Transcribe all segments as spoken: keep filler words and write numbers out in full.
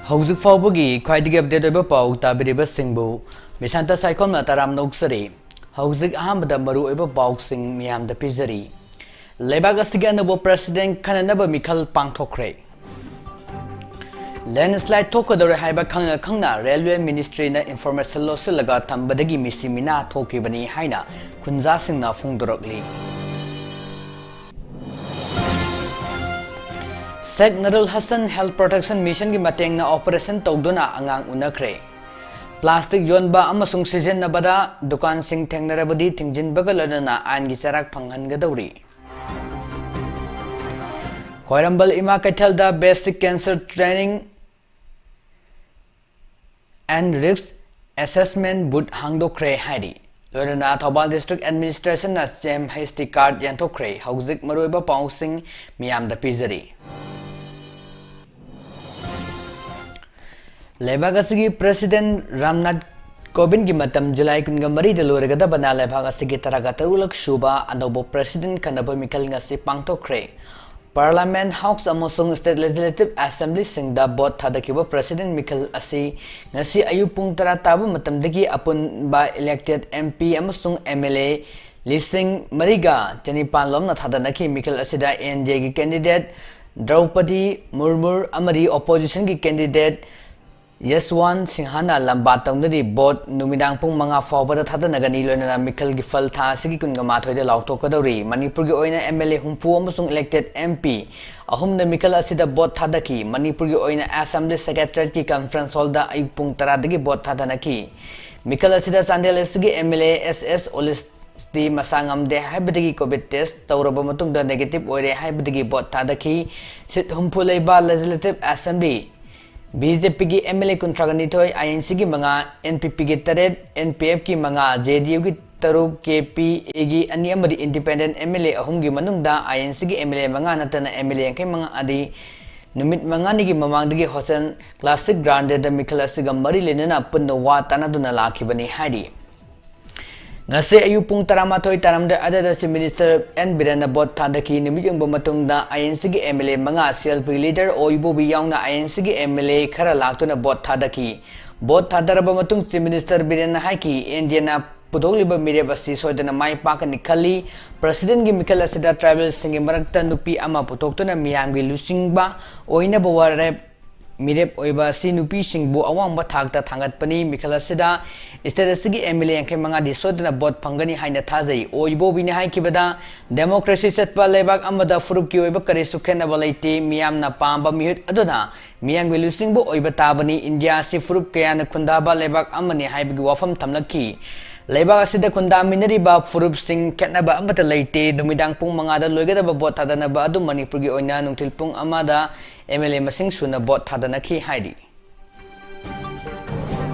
ꯍꯧꯖꯤꯛ ꯐꯥꯎꯕꯒꯤ ꯈ꯭ꯋꯥꯏꯗꯒꯤ ꯑꯞꯗꯦꯠ ꯑꯣꯏꯕ ꯄꯥꯎ ꯇꯥꯕꯤꯔꯤꯕꯁꯤꯡꯕꯨ ꯃꯤꯁꯥꯟꯇ ꯁꯥꯏꯈꯣꯝꯅ ꯇꯔꯥꯝꯅ ꯑꯣꯛꯆꯔꯤ꯫ ꯍꯧꯖꯤꯛ ꯑꯍꯥꯟꯕꯗ ꯃꯔꯨꯑꯣꯏꯕ ꯄꯥꯎꯁꯤꯡ ꯃꯤꯌꯥꯝꯗ ꯄꯤꯖꯔꯤ꯫ ꯂꯩꯕꯥꯛ ꯑꯁꯤꯒꯤ ꯑꯅꯧꯕ ꯄ꯭ꯔꯦꯁꯤꯗꯦꯟꯠ ꯈꯟꯅꯅꯕ ꯃꯤꯈꯜ ꯄꯥꯡꯊꯣꯛꯈ꯭ꯔꯦ꯫ ꯂꯦꯟꯁꯂꯥꯏꯗ ꯊꯣꯛꯀꯗꯧꯔꯦ ꯍꯥꯏꯕ ꯈꯪꯅ ꯈꯪꯅ ꯔꯦꯜꯋꯦ ꯃꯤꯅꯤꯁꯇ꯭ꯔꯤꯅ ꯏꯟꯐꯣꯔꯃꯦꯁꯟ ꯂꯧꯁꯤꯜꯂꯒ ꯊꯝꯕꯗꯒꯤ ꯃꯤꯁꯤ ꯃꯤꯅꯥ ꯊꯣꯛꯈꯤꯕꯅꯤ ꯍꯥꯏꯅ ꯈꯨꯟꯖꯥꯁꯤꯡꯅ ꯐꯣꯡꯗꯣꯔꯛꯂꯤ꯫ ꯁꯦꯛ ꯅꯔꯨꯜ ꯍꯁꯟ ꯍꯦꯜꯊ ꯄ꯭ꯔꯣꯇꯦꯛꯁꯟ ꯃꯤꯁꯟꯒꯤ ꯃꯇꯦꯡꯅ ꯑꯣꯄꯔꯦꯁꯟ ꯇꯧꯗꯨꯅ ꯑꯉꯥꯡ ꯎꯅꯈ꯭ꯔꯦ꯫ ꯄ꯭ꯂꯥꯁꯇꯤꯛ ꯌꯣꯟꯕ ꯑꯃꯁꯨꯡ ꯁꯤꯖꯤꯟꯅꯕꯗ ꯗꯨꯀꯥꯟꯁꯤꯡ ꯊꯦꯡꯅꯔꯕꯗꯤ ꯊꯤꯡꯖꯤꯟꯕꯒ ꯂꯣꯏꯅꯅ ꯑꯥꯏꯟꯒꯤ ꯆꯩꯔꯥꯛ ꯐꯪꯍꯟꯒꯗꯧꯔꯤ꯫ ꯈ꯭ꯋꯥꯏꯔꯝꯕꯟ ꯏꯃꯥ ꯀꯩꯊꯦꯜꯗ Basic Cancer Training and Risk Assessment Booth ꯍꯥꯡꯗꯣꯛꯈ꯭ꯔꯦ ꯍꯥꯏꯔꯤ꯫ ꯂꯣꯏꯅꯅ ꯊꯧꯕꯥꯜ ꯗꯤꯁꯇ꯭ꯔꯤꯛ ꯑꯦꯗꯃꯤꯅꯤꯁꯇ꯭ꯔꯦꯁꯟꯅ ꯁꯤ ꯑꯦꯝ ꯍꯩꯆ ꯇꯤ ꯀꯥꯔꯗ ꯌꯦꯟꯊꯣꯛꯈ꯭ꯔꯦ꯫ ꯍꯧꯖꯤꯛ ꯃꯔꯨꯑꯣꯏꯕ ꯄꯥꯎꯁꯤꯡ ꯃꯤꯌꯥꯝꯗ ꯄꯤꯖꯔꯤ꯫ ꯂꯩꯕꯥꯛ ꯑꯁꯤꯒꯤ ꯄ꯭ꯔꯦꯁꯤꯗꯦꯟꯠ ꯔꯥꯝꯅꯥꯊ ꯀꯣꯕꯤꯟꯗꯒꯤ ꯃꯇꯝ ꯖꯨꯂꯥꯏ ꯀꯨꯟꯒ ꯃꯔꯤꯗ ꯂꯣꯏꯔꯒꯗꯕꯅ ꯂꯩꯕꯥꯛ ꯑꯁꯤꯒꯤ ꯇꯔꯥꯒ ꯇꯔꯨꯛꯂꯛ ꯁꯨꯕ ꯑꯅꯧꯕ ꯄ꯭ꯔꯦꯁꯤꯗꯦꯟꯠ ꯈꯟꯅꯕ ꯃꯤꯈꯜ ꯉꯁꯤ ꯄꯥꯡꯊꯣꯛꯈ꯭ꯔꯦ꯫ ꯄꯥꯔꯂꯥꯃꯦꯟꯠ ꯍꯥꯎꯁ ꯑꯃꯁꯨꯡ ꯁ꯭ꯇꯦꯠ ꯂꯦꯖꯤꯁꯂꯦꯇꯤꯚ ꯑꯦꯁꯦꯝꯕ꯭ꯂꯤꯁꯤꯡꯗ ꯚꯣꯠ ꯊꯥꯗꯈꯤꯕ ꯄ꯭ꯔꯦꯁꯤꯗꯦꯟꯠ ꯃꯤꯈꯜ ꯑꯁꯤ ꯉꯁꯤ ꯑꯌꯨꯛ ꯄꯨꯡ ꯇꯔꯥ ꯇꯥꯕ ꯃꯇꯝꯗꯒꯤ ꯑꯄꯨꯟꯕ ꯏꯂꯦꯛꯇꯦꯗ ꯑꯦꯝ ꯄꯤ ꯑꯃꯁꯨꯡ ꯑꯦꯝ ꯑꯦꯜ ꯑꯦ ꯂꯤꯁꯤꯡ ꯃꯔꯤꯒ ꯆꯅꯤꯄꯥꯟ ꯂꯣꯝꯅ ꯊꯥꯗꯅꯈꯤ꯫ ꯃꯤꯈꯜ ꯑꯁꯤꯗ ꯑꯦꯟ ꯗꯤ ꯑꯦꯒꯤ ꯀꯦꯟꯗꯤꯗꯦꯠ ꯗ꯭ꯔꯧꯄꯗꯤ ꯃꯨꯔꯃꯨ ꯑꯃꯗꯤ ꯑꯣꯄꯣꯖꯤꯁꯟꯒꯤ ꯀꯦꯟꯗꯤꯗꯦꯠ ꯌꯁꯋꯥꯟ ꯁꯤꯡꯍꯅ ꯂꯝꯕꯥ ꯇꯧꯅꯔꯤ꯫ ꯚꯣꯠ ꯅꯨꯃꯤꯗꯥꯡ ꯄꯨꯡ ꯃꯉꯥ ꯐꯥꯎꯕꯗ ꯊꯥꯗꯅꯒꯅꯤ꯫ ꯂꯣꯏꯅꯅ ꯃꯤꯈꯜꯒꯤ ꯐꯜ ꯊꯥ ꯑꯁꯤꯒꯤ ꯀꯨꯟꯒ ꯃꯥꯊꯣꯏꯗ ꯂꯥꯎꯊꯣꯛꯀꯗꯧꯔꯤ꯫ ꯃꯅꯤꯄꯨꯔꯒꯤ ꯑꯣꯏꯅ ꯑꯦꯝ ꯑꯦꯜ ꯑꯦ ꯍꯨꯝꯐꯨ ꯑꯃꯁꯨꯡ ꯏꯂꯦꯛꯇꯦꯗ ꯑꯦꯝ ꯄꯤ ꯑꯍꯨꯝꯅ ꯃꯤꯈꯜ ꯑꯁꯤꯗ ꯚꯣꯠ ꯊꯥꯗꯈꯤ꯫ ꯃꯅꯤꯄꯨꯔꯒꯤ ꯑꯣꯏꯅ ꯑꯦꯁꯦꯝꯕ꯭ꯂꯤ ꯁꯦꯀ꯭ꯔꯦꯇꯔꯤꯌꯦꯠꯀꯤ ꯀꯟꯐꯔꯦꯟꯁ ꯍꯣꯜꯗ ꯑꯌꯨꯛ ꯄꯨꯡ ꯇꯔꯥꯗꯒꯤ ꯚꯣꯠ ꯊꯥꯗꯅꯈꯤ꯫ ꯃꯤꯈꯜ ꯑꯁꯤꯗ ꯆꯥꯟꯗꯦꯜ ꯑꯦꯁ ꯁꯤꯒꯤ ꯑꯦꯝ ꯑꯦꯜ ꯑꯦ ꯑꯦꯁ ꯑꯦꯁ ꯑꯣꯂꯤꯁꯇꯤ ꯃꯁꯥ ꯉꯝꯗꯦ ꯍꯥꯏꯕꯗꯒꯤ ꯀꯣꯚꯤꯗ ꯇꯦꯁ ꯇꯧꯔꯕ ꯃꯇꯨꯡꯗ ꯅꯦꯒꯦꯇꯤꯚ ꯑꯣꯏꯔꯦ ꯍꯥꯏꯕꯗꯒꯤ ꯚꯣꯠ ꯊꯥꯗꯈꯤ꯫ ꯁꯤꯠ ꯍꯨꯝꯐꯨ ꯂꯩꯕ ꯂꯦꯖꯤꯁꯂꯦꯇꯤꯚ ꯑꯦꯁꯦꯝꯕ꯭ꯂꯤ ꯕꯤ ꯖꯦ ꯄꯤꯒꯤ ꯑꯦꯝ ꯑꯦꯜ ꯑꯦ ꯀꯨꯟꯊ꯭ꯔꯥꯒ ꯅꯤꯊꯣꯏ, ꯑꯥꯏ ꯑꯦꯟ ꯁꯤꯒꯤ ꯃꯉꯥ, ꯑꯦꯟ ꯄꯤ ꯄꯤꯒꯤ ꯇꯔꯦꯠ, ꯑꯦꯟ ꯄꯤ ꯑꯦꯐꯀꯤ ꯃꯉꯥ, ꯖꯦ ꯗꯤ ꯌꯨꯒꯤ ꯇꯔꯨꯛ, ꯀꯦ ꯄꯤ ꯑꯦꯒꯤ ꯑꯅꯤ ꯑꯃꯗꯤ ꯏꯟꯗꯤꯄꯦꯟꯗꯦꯟꯠ ꯑꯦꯝ ꯑꯦꯜ ꯑꯦ ꯑꯍꯨꯝꯒꯤ ꯃꯅꯨꯡꯗ ꯑꯥꯏ ꯑꯦꯟ ꯁꯤꯒꯤ ꯑꯦꯝ ꯑꯦꯜ ꯑꯦ ꯃꯉꯥ ꯅꯠꯇꯅ ꯑꯦꯝ ꯑꯦꯜ ꯑꯦ ꯌꯥꯡꯈꯩ ꯃꯉꯥ ꯑꯗꯤ ꯅꯨꯃꯤꯠ ꯃꯉꯥꯅꯤꯒꯤ ꯃꯃꯥꯡꯗꯒꯤ ꯍꯣꯁꯇꯦꯜ ꯀ꯭ꯂꯥꯁꯤꯛ ꯒ꯭ꯔꯥꯟꯗꯦꯗ ꯃꯤꯈꯜ ꯑꯁꯤꯒ ꯃꯔꯤ ꯂꯩꯅꯅ ꯄꯨꯟꯅ ꯋꯥ ꯇꯥꯅꯗꯨꯅ ꯂꯥꯛꯈꯤꯕꯅꯤ ꯍꯥꯏꯔꯤ꯫ ꯉꯁꯤ ꯑꯌꯨꯛ ꯄꯨꯡ ꯇꯔꯥꯃꯥꯊꯣꯏ ꯇꯥꯔꯝꯗꯥꯏ ꯑꯗꯨꯗ Chief Minister ꯑꯦꯟ ꯕꯤꯔꯦꯟꯅ vote ꯊꯥꯗꯈꯤ꯫ ꯅꯨꯃꯤꯠ ꯌꯨꯡꯕ ꯃꯇꯨꯡꯗ ꯑꯥꯏ ꯑꯦꯟ ꯁꯤꯒꯤ ꯑꯦꯝ ꯑꯦꯜ ꯑꯦ ꯃꯉꯥ, ꯁꯤ ꯑꯦꯜ ꯄꯤ leader ꯑꯣ ꯏꯕꯣꯕꯤ ꯌꯥꯎꯅ ꯑꯥꯏ ꯑꯦꯟ ꯁꯤꯒꯤ ꯑꯦꯝ ꯑꯦꯜ ꯑꯦ ꯈꯔ ꯂꯥꯛꯇꯨꯅ vote ꯊꯥꯗꯈꯤ꯫ Vote ꯊꯥꯗꯔꯕ ꯃꯇꯨꯡ Chief Minister ꯕꯤꯔꯦꯟꯅ ꯍꯥꯏꯈꯤ, "ꯑꯦꯟ ꯗꯤ ꯑꯦꯅ ꯄꯨꯊꯣꯛꯂꯤꯕ ꯃꯤꯔꯦꯞ ꯑꯁꯤ ꯁꯣꯏꯗꯅ ꯃꯥꯏ ꯄꯥꯛꯀꯅꯤ ꯈꯜꯂꯤ꯫ Presidentꯒꯤ ꯃꯤꯈꯜ ꯑꯁꯤꯗ tribalꯁꯤꯡꯒꯤ ꯃꯔꯛꯇ ꯅꯨꯄꯤ ꯑꯃ ꯄꯨꯊꯣꯛꯇꯨꯅ ꯃꯤꯌꯥꯝꯒꯤ ꯂꯨꯆꯤꯡꯕ ꯑꯣꯏꯅꯕ ꯋꯥꯔꯦꯞ ꯃꯤꯔꯦꯞ ꯑꯣꯏꯕ ꯑꯁꯤ ꯅꯨꯄꯤꯁꯤꯡꯕꯨ ꯑꯋꯥꯡꯕ ꯊꯥꯛꯇ ꯊꯥꯡꯒꯠꯄꯅꯤ꯫ ꯃꯤꯈꯜ ꯑꯁꯤꯗ state ꯑꯁꯤꯒꯤ ꯑꯦꯝ ꯑꯦꯜ ꯑꯦ ꯌꯥꯡꯈꯩ ꯃꯉꯥꯗꯤ ꯁꯣꯏꯗꯅ vote ꯐꯪꯒꯅꯤ ꯍꯥꯏꯅ ꯊꯥꯖꯩ"꯫ ꯑꯣ ꯏꯕꯣꯕꯤꯅ ꯍꯥꯏꯈꯤꯕꯗ, "Democracy ꯆꯠꯄ ꯂꯩꯕꯥꯛ ꯑꯃꯗ ꯐꯨꯔꯨꯞꯀꯤ ꯑꯣꯏꯕ ꯀꯔꯤꯁꯨ ꯈꯦꯠꯅꯕ ꯂꯩꯇꯦ꯫ ꯃꯤꯌꯥꯝꯅ ꯄꯥꯝꯕ ꯃꯤꯍꯨꯠ ꯑꯗꯨꯅ ꯃꯤꯌꯥꯝꯒꯤ ꯂꯨꯆꯤꯡꯕ ꯑꯣꯏꯕ ꯇꯥꯕꯅꯤ꯫ ꯏꯟꯗꯤꯌꯥ ꯑꯁꯤ ꯐꯨꯔꯨꯞ ꯀꯌꯥꯅ ꯈꯨꯟꯗꯥꯕ ꯂꯩꯕꯥꯛ ꯑꯃꯅꯤ" ꯍꯥꯏꯕꯒꯤ ꯋꯥꯐꯝ ꯊꯝꯂꯛꯈꯤ꯫ ꯂꯩꯕꯥꯛ ꯑꯁꯤꯗ ꯈꯨꯟꯗꯥꯃꯤꯟꯅꯔꯤꯕ ꯐꯨꯔꯨꯞꯁꯤꯡ ꯈꯦꯠꯅꯕ ꯑꯃꯠꯇ ꯂꯩꯇꯦ꯫ ꯅꯨꯃꯤꯗꯥꯡ ꯄꯨꯡ ꯃꯉꯥꯗ ꯂꯣꯏꯒꯗꯕ vote ꯊꯥꯗꯅꯕ ꯑꯗꯨ ꯃꯅꯤꯄꯨꯔꯒꯤ ꯑꯣꯏꯅ ꯅꯨꯡꯊꯤꯜ ꯄꯨꯡ ꯑꯃꯗ ꯑꯦꯝ ꯑꯦꯜ ꯑꯦ ꯃꯁꯤꯡ ꯁꯨꯅ vote ꯊꯥꯗꯅꯈꯤ ꯍꯥꯏꯔꯤ꯫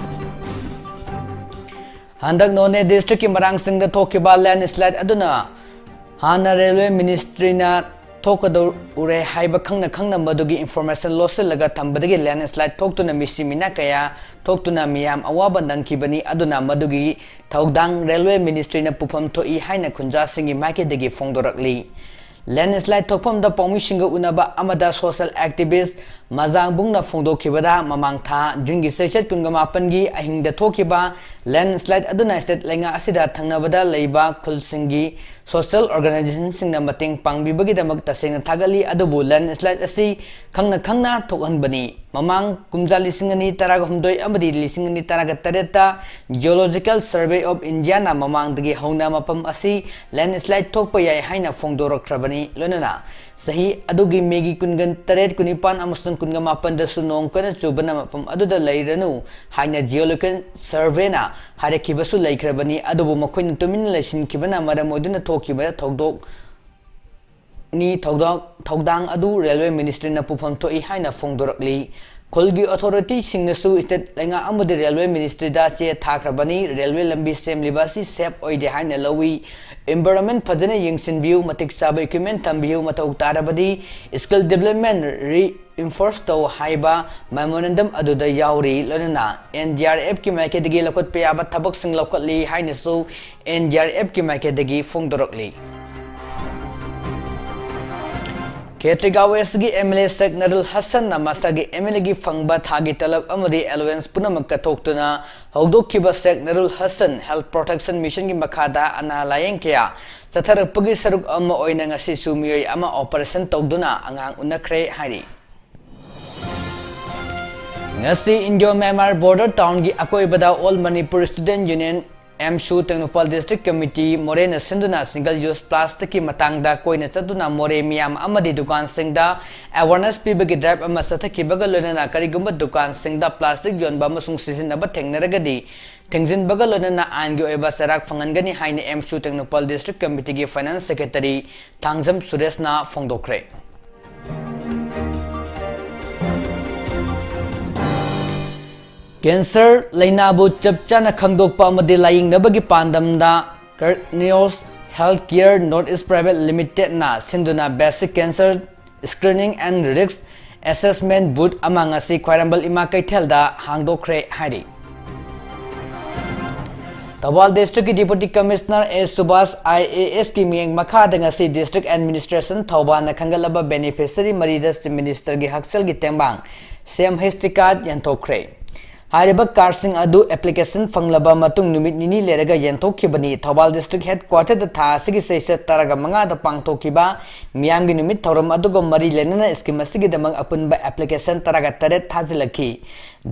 ꯍꯟꯗꯛ ꯅꯣꯅꯦ districtꯀꯤ ꯃꯔꯥꯡꯁꯤꯡꯗ ꯊꯣꯛꯈꯤꯕ landslide ꯑꯗꯨꯅ ꯍꯥꯟꯅ railway ministryꯅ ꯊꯣꯛꯀꯗꯧꯔꯦ ꯍꯥꯏꯕ ꯈꯪꯅ ꯈꯪꯅ ꯃꯗꯨꯒꯤ information ꯂꯣꯠꯁꯤꯜꯂꯒ ꯊꯝꯕꯗꯒꯤ landslide ꯊꯣꯛꯇꯨꯅ ꯃꯤꯁꯤ ꯃꯤꯅꯥ ꯀꯌꯥ ꯊꯣꯛꯇꯨꯅ ꯃꯤꯌꯥꯝ ꯑꯋꯥꯕ ꯅꯪꯈꯤꯕꯅꯤ꯫ ꯑꯗꯨꯅ ꯃꯗꯨꯒꯤ ꯊꯧꯗꯥꯡ railway ministryꯅ ꯄꯨꯐꯝ ꯊꯣꯛꯏ ꯍꯥꯏꯅ ꯈꯨꯟꯖꯥꯁꯤꯡꯒꯤ ꯃꯥꯏꯀꯩꯗꯒꯤ ꯐꯣꯡꯗꯣꯔꯛꯂꯤ꯫ Landslide ꯊꯣꯛꯐꯝꯗ ꯄꯥꯎꯃꯤꯁꯤꯡꯒ ꯎꯅꯕ ꯑꯃꯗ social activist ꯃꯖꯥꯡꯕꯨꯡꯅ ꯐꯣꯡꯗꯣꯛꯈꯤꯕꯗ, ꯃꯃꯥꯡ ꯊꯥ Juneꯒꯤ ꯆꯩꯆꯠ ꯀꯨꯟꯒ ꯃꯥꯄꯟꯒꯤ ꯑꯍꯤꯡꯗ ꯊꯣꯛꯈꯤꯕ landslide ꯑꯗꯨꯅ state ꯂꯩꯉꯥꯛ ꯑꯁꯤꯗ ꯊꯪꯅꯕꯗ ꯂꯩꯕ ꯈꯨꯜꯁꯤꯡꯒꯤ social organizationꯁꯤꯡꯅ ꯃꯇꯦꯡ ꯄꯥꯡꯕꯤꯕꯒꯤꯗꯃꯛ ꯇꯁꯦꯡꯅ ꯊꯥꯒꯠꯂꯤ꯫ ꯑꯗꯨꯕꯨ landslide ꯑꯁꯤ ꯈꯪꯅ ꯈꯪꯅ ꯊꯣꯛꯍꯟꯕꯅꯤ꯫ ꯃꯃꯥꯡ ꯀꯨꯝꯖꯥ ꯂꯤꯁꯤꯡ ꯑꯅꯤ ꯇꯔꯥꯒ ꯍꯨꯝꯗꯣꯏ ꯑꯃꯗꯤ ꯂꯤꯁꯤꯡ ꯑꯅꯤ ꯇꯔꯥꯒ ꯇꯔꯦꯠꯇ Geological Survey of Indiaꯅ ꯃꯃꯥꯡꯗꯒꯤ ꯍꯧꯅ ꯃꯐꯝ ꯑꯁꯤ landslide ꯊꯣꯛꯄ ꯌꯥꯏ ꯍꯥꯏꯅ ꯐꯣꯡꯗꯣꯔꯛꯈ꯭ꯔꯕꯅꯤ꯫ ꯂꯣꯏꯅꯅ ꯆꯍꯤ ꯑꯗꯨꯒꯤ Mayꯒꯤ ꯀꯨꯟꯒ ꯇꯔꯦꯠ, ꯀꯨꯟꯅꯤꯄꯥꯟ ꯑꯃꯁꯨꯡ ꯀꯨꯟꯒ ꯃꯥꯄꯟꯗꯁꯨ ꯅꯣꯡ ꯀꯟꯅ ꯆꯨꯕꯅ ꯃꯐꯝ ꯑꯗꯨꯗ ꯂꯩꯔꯅꯨ ꯍꯥꯏꯅ Geological Surveyꯅ ꯍꯥꯏꯔꯛꯈꯤꯕꯁꯨ ꯂꯩꯈ꯭ꯔꯕꯅꯤ꯫ ꯑꯗꯨꯕꯨ ꯃꯈꯣꯏꯅ ꯇꯨꯃꯤꯟꯅ ꯂꯩꯁꯤꯟꯈꯤꯕꯅ ꯃꯔꯝ ꯑꯣꯏꯗꯨꯅ ꯊꯣꯛꯈꯤꯕ ꯊꯧꯗꯣꯛ ꯅꯤ ꯊꯧꯗꯥꯡ, ꯊꯧꯗꯥꯡ ꯑꯗꯨ railway ministryꯅ ꯄꯨꯐꯝ ꯊꯣꯛꯏ ꯍꯥꯏꯅ ꯐꯣꯡꯗꯣꯔꯛꯂꯤ꯫ ꯈꯨꯜꯒꯤ ꯑꯣꯊꯣꯔꯤꯇꯤꯁꯤꯡꯅꯁꯨ ꯁ꯭ꯇꯦꯠ ꯂꯩꯉꯥꯛ ꯑꯃꯗꯤ ꯔꯦꯜꯋꯦ ꯃꯤꯅꯤꯁꯇ꯭ꯔꯤꯗ ꯆꯦ ꯊꯥꯈ꯭ꯔꯕꯅꯤ꯫ ꯔꯦꯜꯋꯦ ꯂꯝꯕꯤ ꯁꯦꯝꯂꯤꯕ ꯑꯁꯤ ꯁꯦꯐ ꯑꯣꯏꯗꯦ ꯍꯥꯏꯅ ꯂꯧꯏ꯫ ꯏꯟꯚꯥꯏꯔꯣꯟꯃꯦꯟ ꯐꯖꯅ ꯌꯦꯡꯁꯤꯟꯕꯤꯌꯨ, ꯃꯇꯤꯛ ꯆꯥꯕ ꯏꯀ꯭ꯋꯤꯞꯃꯦꯟ ꯊꯝꯕꯤꯌꯨ, ꯃꯊꯧ ꯇꯥꯔꯕꯗꯤ ꯁ꯭ꯀꯤꯜ ꯗꯤꯕ꯭ꯂꯞꯃꯦꯟ ꯔꯤꯏꯟꯐꯣꯔꯁ ꯇꯧ ꯍꯥꯏꯕ ꯃꯦꯃꯣꯔꯦꯟꯗꯝ ꯑꯗꯨꯗ ꯌꯥꯎꯔꯤ꯫ ꯂꯣꯏꯅꯅ ꯑꯦꯟ ꯗꯤ ꯑꯥꯔ ꯑꯦꯐꯀꯤ ꯃꯥꯏꯀꯩꯗꯒꯤ ꯂꯧꯈꯠꯄ ꯌꯥꯕ ꯊꯕꯛꯁꯤꯡ ꯂꯧꯈꯠꯂꯤ ꯍꯥꯏꯅꯁꯨ ꯑꯦꯟ ꯗꯤ ꯑꯥꯔ ꯑꯦꯐꯀꯤ ꯃꯥꯏꯀꯩꯗꯒꯤ ꯐꯣꯡꯗꯣꯔꯛꯂꯤ꯫ ꯈꯦꯇ꯭ꯔꯤꯒꯥꯎ ꯋꯦꯁꯀꯤ ꯑꯦꯝ ꯑꯦꯜ ꯑꯦ ꯁꯦꯛ ꯅꯔꯨꯜ ꯍꯁꯟꯅ ꯃꯁꯥꯒꯤ ꯑꯦꯝ ꯑꯦꯜ ꯑꯦꯒꯤ ꯐꯪꯕ ꯊꯥꯒꯤ ꯇꯂꯕ ꯑꯃꯗꯤ ꯑꯦꯂꯣꯋꯦꯟꯁ ꯄꯨꯝꯅꯃꯛ ꯀꯠꯊꯣꯛꯇꯨꯅ ꯍꯧꯗꯣꯛꯈꯤꯕ ꯁꯦꯛ ꯅꯔꯨꯜ ꯍꯁꯟ ꯍꯦꯜꯊ ꯄ꯭ꯔꯣꯇꯦꯛꯁꯟ ꯃꯤꯁꯟꯒꯤ ꯃꯈꯥꯗ ꯑꯅꯥ ꯂꯥꯌꯦꯡ ꯀꯌꯥ ꯆꯠꯊꯔꯛꯄꯒꯤ ꯁꯔꯨꯛ ꯑꯃ ꯑꯣꯏꯅ ꯉꯁꯤꯁꯨ ꯃꯤꯑꯣꯏ ꯑꯃ ꯑꯣꯄꯔꯦꯁꯟ ꯇꯧꯗꯨꯅ ꯑꯉꯥꯡ ꯎꯅꯈ꯭ꯔꯦ ꯍꯥꯏꯔꯤ꯫ ꯉꯁꯤ ꯏꯟꯗꯤꯌꯣ ꯃ꯭ꯌꯥꯟꯃꯥꯔ ꯕꯣꯔꯗꯔ ꯇꯥꯎꯟꯒꯤ ꯑꯀꯣꯏꯕꯗ all Manipur student union AMSU Tengnoupal district committee ꯃꯣꯔꯦꯅ ꯁꯤꯟꯗꯨꯅ ꯁꯤꯡꯒꯜ ꯌꯨꯁ ꯄ꯭ꯂꯥꯁꯇꯤꯛꯀꯤ ꯃꯇꯥꯡꯗ ꯀꯣꯏꯅ ꯆꯠꯇꯨꯅ ꯃꯣꯔꯦ ꯃꯤꯌꯥꯝ ꯑꯃꯗꯤ ꯗꯨꯀꯥꯟꯁꯤꯡꯗ ꯑꯦꯋꯥꯔꯅꯦꯁ ꯄꯤꯕꯒꯤ ꯗ꯭ꯔꯥꯏꯚ ꯑꯃ ꯆꯠꯊꯈꯤꯕꯒ ꯂꯣꯏꯅꯅ ꯀꯔꯤꯒꯨꯝꯕ ꯗꯨꯀꯥꯟꯁꯤꯡꯗ ꯄ꯭ꯂꯥꯁꯇꯤꯛ ꯌꯣꯟꯕ ꯑꯃꯁꯨꯡ ꯁꯤꯖꯤꯟꯅꯕ ꯊꯦꯡꯅꯔꯒꯗꯤ ꯊꯤꯡꯖꯤꯟꯕꯒ ꯂꯣꯏꯅꯅ ꯑꯥꯏꯟꯒꯤ ꯑꯣꯏꯕ ꯆꯩꯔꯥꯛ ꯐꯪꯍꯟꯒꯅꯤ ꯍꯥꯏꯅ ꯑꯦꯝꯁꯨ ꯇꯦꯡꯅꯧꯄꯜ ꯗꯤꯁꯇ꯭ꯔꯤꯛ ꯀꯃꯤꯇꯤꯒꯤ ꯐꯥꯏꯅꯥꯟꯁ ꯁꯦꯀ꯭ꯔꯦꯇꯔꯤ ꯊꯥꯡꯖꯝ ꯁꯨꯔꯦꯁꯅ ꯐꯣꯡꯗꯣꯛꯈ꯭ꯔꯦ꯫ ꯀꯦꯟꯁꯔ ꯂꯥꯏꯅꯥꯕꯨ ꯆꯞ ꯆꯥꯅ ꯈꯪꯗꯣꯛꯄ ꯑꯃꯗꯤ ꯂꯥꯌꯦꯡꯅꯕꯒꯤ ꯄꯥꯟꯗꯝꯗ Carnios Healthcare North East Private Limited ꯅ ꯁꯤꯟꯗꯨꯅ Basic Cancer Screening and Risk Assessment Booth ꯑꯃ ꯉꯁꯤ ꯈ꯭ꯋꯥꯏꯔꯝꯕꯟ ꯏꯃꯥ ꯀꯩꯊꯦꯜꯗ ꯍꯥꯡꯗꯣꯛꯈ꯭ꯔꯦ ꯍꯥꯏꯔꯤ꯫ ꯊꯧꯕꯥꯜ ꯗꯤꯁꯇ꯭ꯔꯤꯛꯀꯤ ꯗꯤꯄꯨꯇꯤ ꯀꯃꯤꯁꯅꯔ ꯑꯦ ꯁꯨꯕꯥꯁ ꯑꯥꯏ ꯑꯦ ꯑꯦꯁꯀꯤ ꯃꯤꯠꯌꯦꯡ ꯃꯈꯥꯗ ꯉꯁꯤ ꯗꯤꯁꯇ꯭ꯔꯤꯛ ꯑꯦꯗꯃꯤꯅꯤꯁꯇ꯭ꯔꯦꯁꯟ ꯊꯧꯕꯥꯜꯅ ꯈꯟꯒꯠꯂꯕ ꯕꯦꯅꯤꯐꯤꯁꯔꯤ ꯃꯔꯤꯗ ꯆꯤꯐ ꯃꯤꯅꯤꯁꯇꯔꯒꯤ ꯍꯛꯁꯦꯜꯒꯤ ꯇꯦꯡꯕꯥꯡ ꯁꯤ ꯑꯦꯝ ꯍꯩꯁ ꯇꯤ ꯀꯥꯔꯗ ꯌꯦꯟꯊꯣꯛꯈ꯭ꯔꯦ꯫ ꯍꯥꯏꯔꯤꯕ ꯀꯥꯔꯗꯁꯤꯡ ꯑꯗꯨ ꯑꯦꯄ꯭ꯂꯤꯀꯦꯁꯟ ꯐꯪꯂꯕ ꯃꯇꯨꯡ ꯅꯨꯃꯤꯠ ꯅꯤꯅꯤ ꯂꯩꯔꯒ ꯌꯦꯟꯊꯣꯛꯈꯤꯕꯅꯤ꯫ ꯊꯧꯕꯥꯜ ꯗꯤꯁꯇ꯭ꯔꯤꯛ ꯍꯦꯗꯀ꯭ꯋꯥꯇꯔꯗ ꯊꯥ ꯑꯁꯤꯒꯤ ꯆꯩꯆꯠ ꯇꯔꯥꯒ ꯃꯉꯥꯗ ꯄꯥꯡꯊꯣꯛꯈꯤꯕ ꯃꯤꯌꯥꯝꯒꯤ ꯅꯨꯃꯤꯠ ꯊꯧꯔꯝ ꯑꯗꯨꯒ ꯃꯔꯤ ꯂꯩꯅꯅ ꯁ꯭ꯀꯤꯝ ꯑꯁꯤꯒꯤꯗꯃꯛ ꯑꯄꯨꯟꯕ ꯑꯦꯄ꯭ꯂꯤꯀꯦꯁꯟ ꯇꯔꯥꯒ ꯇꯔꯦꯠ ꯊꯥꯖꯤꯜꯂꯛꯈꯤ꯫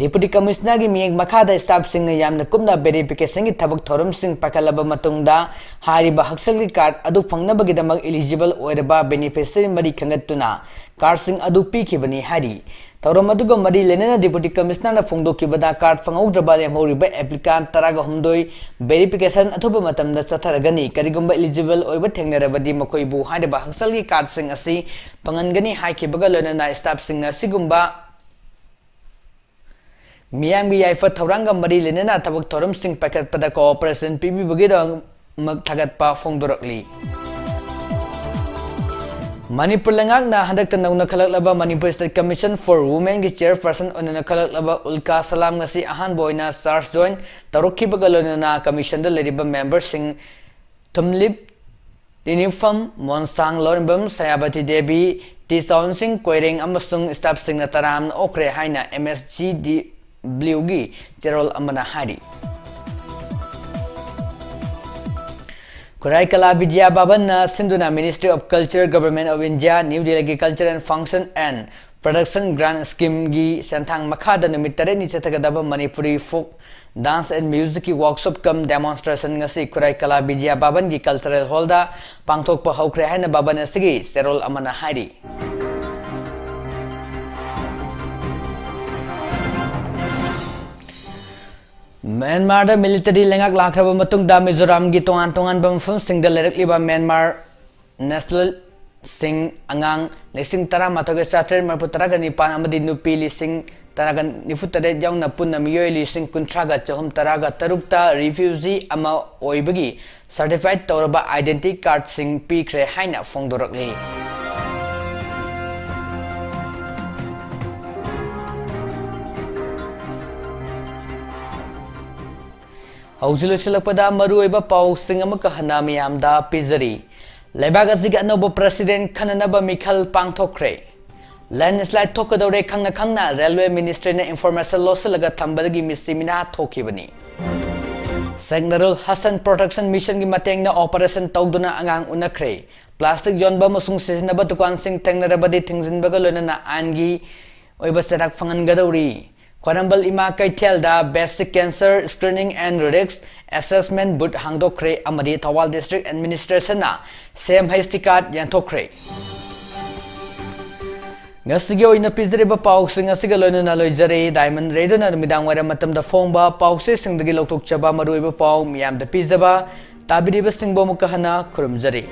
ꯗꯤꯄꯨꯇꯤ ꯀꯃꯤꯁꯅꯔꯒꯤ ꯃꯤꯠꯌꯦꯡ ꯃꯈꯥꯗ ꯁ꯭ꯇꯥꯐꯁꯤꯡꯅ ꯌꯥꯝꯅ ꯀꯨꯞꯅ ꯚꯦꯔꯤꯐꯤꯀꯦꯁꯟꯒꯤ ꯊꯕꯛ ꯊꯧꯔꯝꯁꯤꯡ ꯄꯥꯏꯈꯠꯂꯕ ꯃꯇꯨꯡꯗ ꯍꯥꯏꯔꯤꯕ ꯍꯛꯁꯦꯜꯒꯤ ꯀꯥꯔꯗ ꯑꯗꯨ ꯐꯪꯅꯕꯒꯤꯗꯃꯛ ꯏꯂꯤꯖꯤꯕꯜ ꯑꯣꯏꯔꯕ ꯕꯦꯅꯤꯐꯤꯁꯔꯤ ꯃꯔꯤ ꯈꯟꯒꯠꯇꯨꯅ ꯀꯥꯔꯗꯁꯤꯡ ꯑꯗꯨ ꯄꯤꯈꯤꯕꯅꯤ ꯍꯥꯏꯔꯤ꯫ ꯊꯧꯔꯝ ꯑꯗꯨꯒ ꯃꯔꯤ ꯂꯩꯅꯅ ꯗꯤꯄꯨꯇꯤ ꯀꯃꯤꯁꯅꯔꯅ ꯐꯣꯡꯗꯣꯛꯈꯤꯕꯗ ꯀꯥꯔꯗ ꯐꯪꯍꯧꯗ꯭ꯔꯕ ꯂꯦꯝꯍꯧꯔꯤꯕ ꯑꯦꯄ꯭ꯂꯤꯀꯥꯟ ꯇꯔꯥꯒ ꯍꯨꯝꯗꯣꯏ ꯚꯦꯔꯤꯐꯤꯀꯦꯁꯟ ꯑꯊꯨꯕ ꯃꯇꯝꯗ ꯆꯠꯊꯔꯒꯅꯤ꯫ ꯀꯔꯤꯒꯨꯝꯕ ꯏꯂꯤꯖꯤꯕꯜ ꯑꯣꯏꯕ ꯊꯦꯡꯅꯔꯕꯗꯤ ꯃꯈꯣꯏꯕꯨ ꯍꯥꯏꯔꯤꯕ ꯍꯛꯁꯦꯜꯒꯤ ꯀꯥꯔꯗꯁꯤꯡ ꯑꯁꯤ ꯐꯪꯍꯟꯒꯅꯤ ꯍꯥꯏꯈꯤꯕꯒ ꯂꯣꯏꯅꯅ ꯁ꯭ꯇꯥꯐꯁꯤꯡꯅ ꯑꯁꯤꯒꯨꯝꯕ ꯃꯤꯌꯥꯝꯒꯤ ꯌꯥꯏꯐ ꯊꯧꯔꯥꯡꯒ ꯃꯔꯤ ꯂꯩꯅꯅ ꯊꯕꯛ ꯊꯧꯔꯝꯁꯤꯡ ꯄꯥꯏꯈꯠꯄꯗ cooperation ꯄꯤꯕꯤꯕꯒꯤꯗꯃꯛ ꯊꯥꯒꯠꯄ ꯐꯣꯡꯗꯣꯔꯛꯂꯤ꯫ ꯃꯅꯤꯄꯨꯔ ꯂꯩꯉꯥꯛꯅ ꯍꯟꯗꯛꯇ ꯅꯧꯅ ꯈꯜꯂꯛꯂꯕ Manipur State Commission for Womenꯒꯤ chairperson ꯑꯣꯏꯅ ꯈꯜꯂꯛꯂꯕ ꯎꯜꯀꯥ ꯁꯂꯥꯝ ꯉꯁꯤ ꯑꯍꯥꯟꯕ ꯑꯣꯏꯅ charge join ꯇꯧꯔꯛꯈꯤꯕꯒ ꯂꯣꯏꯅꯅ commissionꯗ ꯂꯩꯔꯤꯕ memberꯁꯤꯡ ꯊꯨꯝꯂꯤꯞ ꯇꯤꯅꯤꯐꯝ, ꯃꯣꯟꯁꯥꯡ ꯂꯧꯔꯦꯝꯕꯝ, ꯁꯌꯥꯕꯇꯤ ꯗꯦꯕꯤ, ꯇꯤ ꯆꯥꯎꯟꯁꯤꯡ ꯀꯣꯏꯔꯦꯡ ꯑꯃꯁꯨꯡ staffꯁꯤꯡꯅ ꯇꯔꯥꯝꯅ ꯑꯣꯛꯈ꯭ꯔꯦ ꯍꯥꯏꯅ MSGWꯒꯤ ꯆꯦꯔꯣꯜ ꯑꯃꯅ ꯍꯥꯏꯔꯤ꯫ ꯈꯨꯔꯥꯏ ꯀꯂꯥ ꯕꯤꯗ꯭ꯌꯥ ꯚꯕꯟꯅ ꯁꯤꯟꯗꯨꯅ Ministry of Culture, Government of India, New Delhiꯒꯤ Culture and Function and Production Grant Schemeꯒꯤ ꯁꯦꯟꯊꯥꯡ ꯃꯈꯥꯗ ꯅꯨꯃꯤꯠ ꯇꯔꯦꯠꯅꯤ ꯆꯠꯊꯒꯗꯕ Manipuri folk dance and musicꯀꯤ workshop cum demonstration ꯉꯁꯤ ꯈꯨꯔꯥꯏ ꯀꯂꯥ ꯕꯤꯗ꯭ꯌꯥ ꯚꯕꯟꯒꯤ cultural hallꯗ ꯄꯥꯡꯊꯣꯛꯄ ꯍꯧꯈ꯭ꯔꯦ ꯍꯥꯏꯅ ꯚꯕꯟ ꯑꯁꯤꯒꯤ ꯆꯦꯔꯣꯜ ꯑꯃꯅ ꯍꯥꯏꯔꯤ꯫ ꯃ꯭ꯌꯥꯟꯃꯥꯔꯗ military ꯂꯩꯉꯥꯛ ꯂꯥꯛꯈ꯭ꯔꯕ ꯃꯇꯨꯡꯗ ꯃꯤꯖꯣꯔꯥꯝꯒꯤ ꯇꯣꯉꯥꯟ ꯇꯣꯉꯥꯟꯕ ꯃꯐꯝꯁꯤꯡꯗ ꯂꯩꯔꯛꯂꯤꯕ ꯃ꯭ꯌꯥꯟꯃꯥꯔ nationalꯁꯤꯡ ꯑꯉꯥꯡ ꯂꯤꯁꯤꯡ ꯇꯔꯥꯃꯥꯊꯣꯏꯒ ꯆꯥꯇ꯭ꯔꯦꯠ ꯃꯔꯤꯐꯨ ꯇꯔꯥꯒ ꯅꯤꯄꯥꯟ ꯑꯃꯗꯤ ꯅꯨꯄꯤ ꯂꯤꯁꯤꯡ ꯇꯔꯥꯒ ꯅꯤꯐꯨ ꯇꯔꯦꯠ ꯌꯥꯎꯅ ꯄꯨꯟꯅ ꯃꯤꯑꯣꯏ ꯂꯤꯁꯤꯡ ꯀꯨꯟꯊ꯭ꯔꯥꯒ ꯆꯍꯨꯝ ꯇꯔꯥꯒ ꯇꯔꯨꯛꯇ refugee ꯑꯃ ꯑꯣꯏꯕꯒꯤ certified ꯇꯧꯔꯕ identity cardꯁꯤꯡ ꯄꯤꯈ꯭ꯔꯦ ꯍꯥꯏꯅ ꯐꯣꯡꯗꯣꯔꯛꯂꯤ꯫ ꯍꯧꯖꯤꯛ ꯂꯣꯏꯁꯤꯜꯂꯛꯄꯗ ꯃꯔꯨꯑꯣꯏꯕ ꯄꯥꯎꯁꯤꯡ ꯑꯃꯨꯛꯀ ꯍꯟꯅ ꯃꯤꯌꯥꯝꯗ ꯄꯤꯖꯔꯤ꯫ ꯂꯩꯕꯥꯛ ꯑꯁꯤꯒꯤ ꯑꯅꯧꯕ president ꯈꯟꯅꯅꯕ ꯃꯤꯈꯜ ꯄꯥꯡꯊꯣꯛꯈ꯭ꯔꯦ꯫ Landslide ꯊꯣꯛꯀꯗꯧꯔꯦ ꯈꯪꯅ ꯈꯪꯅ railway ministryꯅ information ꯂꯧꯁꯤꯜꯂꯒ ꯊꯝꯕꯗꯒꯤ ꯃꯤꯁꯤ ꯃꯤꯅꯥ ꯊꯣꯛꯈꯤꯕꯅꯤ꯫ Sheikh Nurul Hasan Protection Missionꯒꯤ ꯃꯇꯦꯡꯅ operation ꯇꯧꯗꯨꯅ ꯑꯉꯥꯡ ꯎꯅꯈ꯭ꯔꯦ꯫ Plastic ꯌꯣꯟꯕ ꯑꯃꯁꯨꯡ ꯁꯤꯖꯤꯟꯅꯕ ꯗꯨꯀꯥꯟꯁꯤꯡ ꯊꯦꯡꯅꯔꯕꯗꯤ ꯊꯤꯡꯖꯤꯟꯕꯒ ꯂꯣꯏꯅꯅ ꯑꯥꯏꯟꯒꯤ ꯑꯣꯏꯕ ꯆꯩꯔꯥꯛ ꯐꯪꯍꯟꯒꯗꯧꯔꯤ꯫ ꯈ꯭ꯋꯥꯏꯔꯝꯕꯟ ꯏꯃꯥ ꯀꯩꯊꯦꯜꯗ basic cancer screening and risk assessment booth ꯍꯥꯡꯗꯣꯛꯈ꯭ꯔꯦ ꯑꯃꯗꯤ Thoubal district administrationꯅ SAM HD card ꯌꯦꯟꯊꯣꯛꯈ꯭ꯔꯦ꯫ ꯉꯁꯤꯒꯤ ꯑꯣꯏꯅ ꯄꯤꯖꯔꯤꯕ ꯄꯥꯎꯁꯤꯡ ꯑꯁꯤꯒ ꯂꯣꯏꯅꯅ ꯂꯣꯏꯖꯔꯦ꯫ Diamond Radioꯅ ꯅꯨꯃꯤꯗꯥꯡ ꯋꯥꯏꯔꯝ ꯃꯇꯝꯗ ꯐꯣꯡꯕ ꯄꯥꯎꯆꯦꯁꯤꯡꯗꯒꯤ ꯂꯧꯊꯣꯛꯆꯕ ꯃꯔꯨꯑꯣꯏꯕ ꯄꯥꯎ ꯃꯤꯌꯥꯝꯗ ꯄꯤꯖꯕ꯫ ꯇꯥꯕꯤꯔꯤꯕꯁꯤꯡꯕꯨ ꯑꯃꯨꯛꯀ ꯍꯟꯅ ꯈꯨꯔꯨꯝꯖꯔꯤ꯫